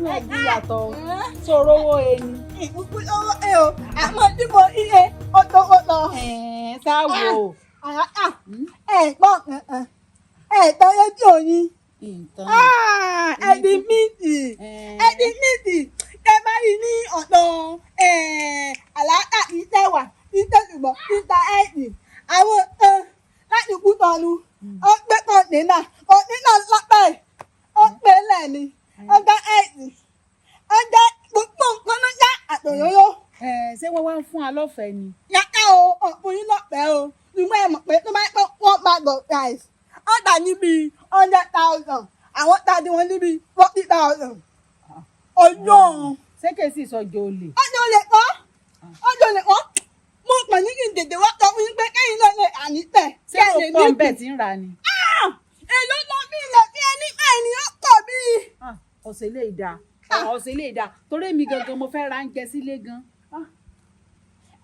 náà bí yàtọ̀ o. Sọ̀rọ̀ owó ẹni. Ìkúkú lọ́wọ́ ẹ o, àmọ́ tí mo iye ọ̀tọ̀ọ̀tọ̀. Ẹ̀ẹ́n, sáwò. Ẹ gbọ́ kankan, ẹ tọ́ rédíò yín. Nǹkan. Ẹ di míìtì, ẹ di míìtì. Ẹ bá rí ní ọ̀dọ̀ àlàáfíà ní tẹ̀wà ní tẹ̀sùbọ̀ ní ta ẹ̀ẹ́dì. Àwọn kan láti Kútọ̀nù, ó gbé kọ̀ǹténà, kọ̀ǹténà lápẹ̀, ó gbé lẹ́ni, ó gbé ẹ̀ẹ́dì, ó gbé gbogbo nǹkan ló já àtòyóyó. Ẹ̀ẹ́, ṣé wọ́n wá ń fún wa lọ́fẹ̀ẹ́ ni? Yàtọ̀ o, ọ̀pọ̀ yín lọ́pẹ́ o. Ṣùgbọ́n ẹ mọ̀ pé tó bá pẹ́ one bag of rice, ó tà níbi 100,000, àwọn tà ní wọn níbi 40,000. Ọjọ́. Ṣé kèsì ìsọjọ́ olè? Ọjọ́ lè kọ́, ọjọ́ lè kọ́. Mo pè ní kí n tètè wá sọ fún yín pé kẹ́yìn náà lè àní tẹ̀. Ṣé o pọ̀ ń bẹ̀ tí ń ra ni? Èló lọ bí ilẹ̀ bí ẹni bẹ́ẹ̀ ni ó pọ̀ bí. Ọ̀sẹ̀ lè dà, ọ̀sẹ̀ lè dà, torí èmi gangan mo fẹ́ ra oúnjẹ sílé gan.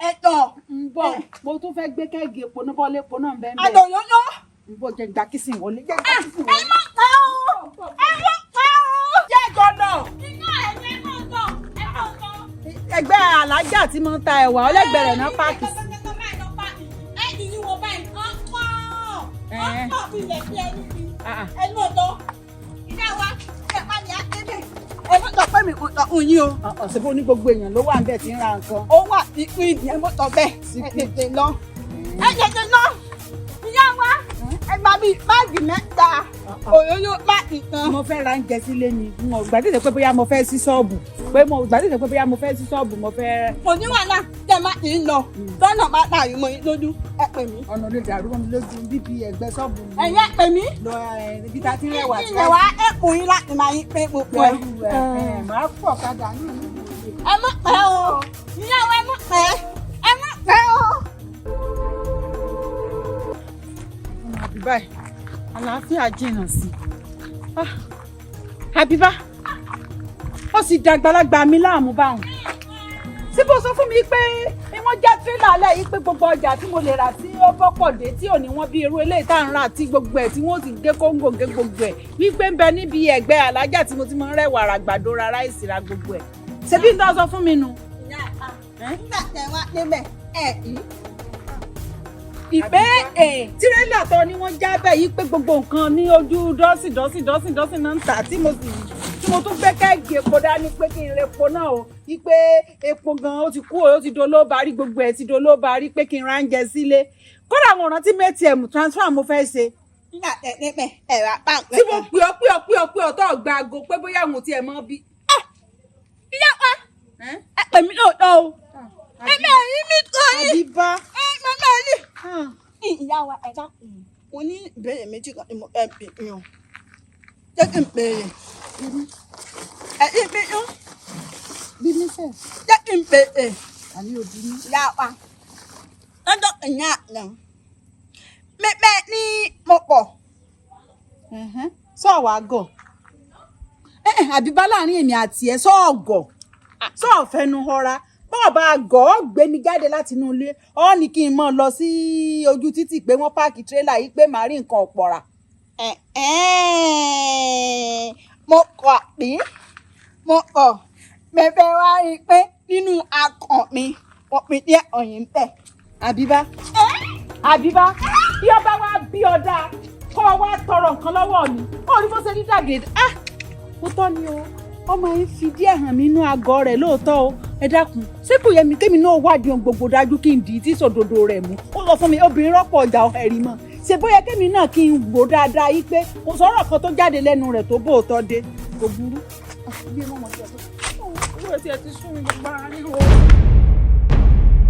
Ẹ̀tọ́. Ń bọ̀, mo tún fẹ́ gbé kẹ́ẹ̀gì epo náà bọ́lé epo náà bẹ́ẹ̀ bẹ́ẹ̀. Àdòyóyó. Ń bọ̀, jẹ́ gbà kìsìn wọlé. Jẹ́ gbà kìsìn Ẹ wọlé. má pẹ́ o, ẹ má pẹ́ o. Jẹ́ gbọ́dọ̀. Iná ẹ̀jẹ̀ náà lọ, ẹ má lọ. Ẹgbẹ́ alájà tí mo ń ta ẹ̀wà ọlẹ́gbẹ̀rẹ̀ náà páàkì sí. Ọ̀sẹ̀ bó ní gbogbo èèyàn ló wà níbẹ̀ tí ń ra nǹkan. Ó wà ìpín ìdí ẹ mọ́tò bẹ́ẹ̀, ẹ tètè lọ. Ẹ tètè lọ. Ìyá wa, ẹ gba bíi báàgì 3, òróró báàgì kan. Mo fẹ́ ra oúnjẹ sílé ni, mo gbà tètè pé bóyá mo fẹ́ sí ṣọ́ọ̀bù, pé mo gbà tètè pé bóyá mo fẹ́ sí ṣọ́ọ̀bù, mo fẹ́. Kò ní wàhálà, tẹ́ má ti ń lọ. Tọ́nà bá dàrú mọ́ yín lójú, ẹ pè mí. Ọ̀nà lè dàrú mọ́ mi lójú bíbí ẹgbẹ́ ṣọ́ọ̀bù mi. Ẹ̀yin ẹ pè mí. Lọ ibi tá a ti ń rẹwà tí Ilẹ̀ wa ẹ̀kún yín láti máa yín pé gbogbo ẹ̀. Pẹ̀lú ẹ̀ máa pọ̀ kadà ní ìlú. Ẹ má pẹ́ o. Ìyá wa, ẹ má pẹ́. Ẹ má pẹ́ o. Àbíbá ẹ̀ àlàáfíà jìnnà sí i. Àbíbá, ó sì dàgbàlagbà mi láàmú báwọn. Tí bó sọ fún mi pé wọ́n já tírélà alẹ́ yìí, pé gbogbo ọjà tí mo lè rà tí ó bọ́pọ̀ dé tí ò ní wọ́n bí irú eléyìí tá à ń rà tí gbogbo ẹ̀ tí wọ́n ti gé kóńgò gé gbogbo ẹ̀, wípé ń bẹ níbi ẹ̀gbẹ́ alájà tí mo ti máa ń rẹwà ra àgbàdo, ra ráìsì, ra gbogbo ẹ̀. Ṣebí ń tọ́ sọ fún mi nu. Ìyá àpá, nígbà tẹ wá débẹ̀ ẹ̀ yìí. Ìbéèrè. Tírélà tó ni wọ́n já bẹ́ẹ̀ yìí pé gbogbo nǹkan ní ojú dọ́sìn dọ́sìn dọ́sìn dọ́sìn náà ń tà, tí mo sì tí mo tún gbé kẹ́ẹ̀gì epo dání pé kí n re epo náà o, wípé epo gan ó ti kú, ó ti dolóbarí, gbogbo ẹ̀ ti dolóbarí, pé kí n ra oúnjẹ sílé. Kódà àwọn ọ̀ràn tí ATM transfer mo fẹ́ ṣe. Nígbà tẹ débẹ̀ ẹ̀ wá pàǹpẹ́. Tí mo pè ọ́, pè ọ́, pè ọ́, pè ọ́, tó gba aago pé bóyá àwọn ò tiẹ̀ mọ́ bí. Ìyá wa, ẹ pè mí lóòótọ́ o. Ẹ bẹ́ẹ̀ rí mi kọ́ yín. Àbíbá. Ẹ bẹ́ẹ̀ rí. Ìyá wa, ẹ dákun, mo ní ìbéèrè méjì kan tí mo fẹ́ bi yín o. Jẹ́ kí n béèrè. Ẹ ní bínú. Bí mi fẹ́. Jẹ́ kí n béèrè. Àní òbí mi. Ìyá wa, lọ́jọ́ kìíní àná, mẹ́pẹ́ ní mo pọ̀. Sọ wàá gọ̀ àbíbá, láàrin èmi àti ẹ, sọ́ọ̀gọ̀ sọ́ọ̀fẹ́nu họra bọ́ọ̀ bá gọ̀ ọ́, gbé mi jáde láti inú ilé ọ́ ní kí n mọ̀ lọ sí ojú títì pé wọ́n páàkì tírélà yìí, pé màá rí nǹkan ọ̀pọ̀ rà. Mo kọ̀ pé mo kọ̀ mẹ́fẹ́ wá rí i pé nínú akàn mi wọ́n fi díẹ̀ ọ̀yìn bẹ̀. Àbíbá, Àbíbá, bí ọba wa bí ọ̀dà kọ́ ọ wá tọrọ nǹkan lọ́wọ́ mi, ó rí bó ṣe rí dàgèdè. Ah, ó tọ́ ni o, ọmọ yìí fi díẹ̀ hàn mí inú àgọ́ rẹ̀ lóòótọ́ o. Ẹ dákun, ṣé kò yẹ mi kémi náà wádìí ohun gbogbo dájú kí n dì í tí sòdodo rẹ̀ mú? Ó sọ fún mi obìnrin rọ́pò ọjà ẹ̀rí mọ́. Ṣe bóyá kémi náà kí n wò dáadáa yìí pé kò sọ̀rọ̀ kan tó jáde lẹ́nu rẹ̀ tó bóòtọ́ dé? Kò burú. Bí ẹ mọ̀ mọ̀ sí ẹ tó owó ẹ ti sún mi gbogbo ara ní o.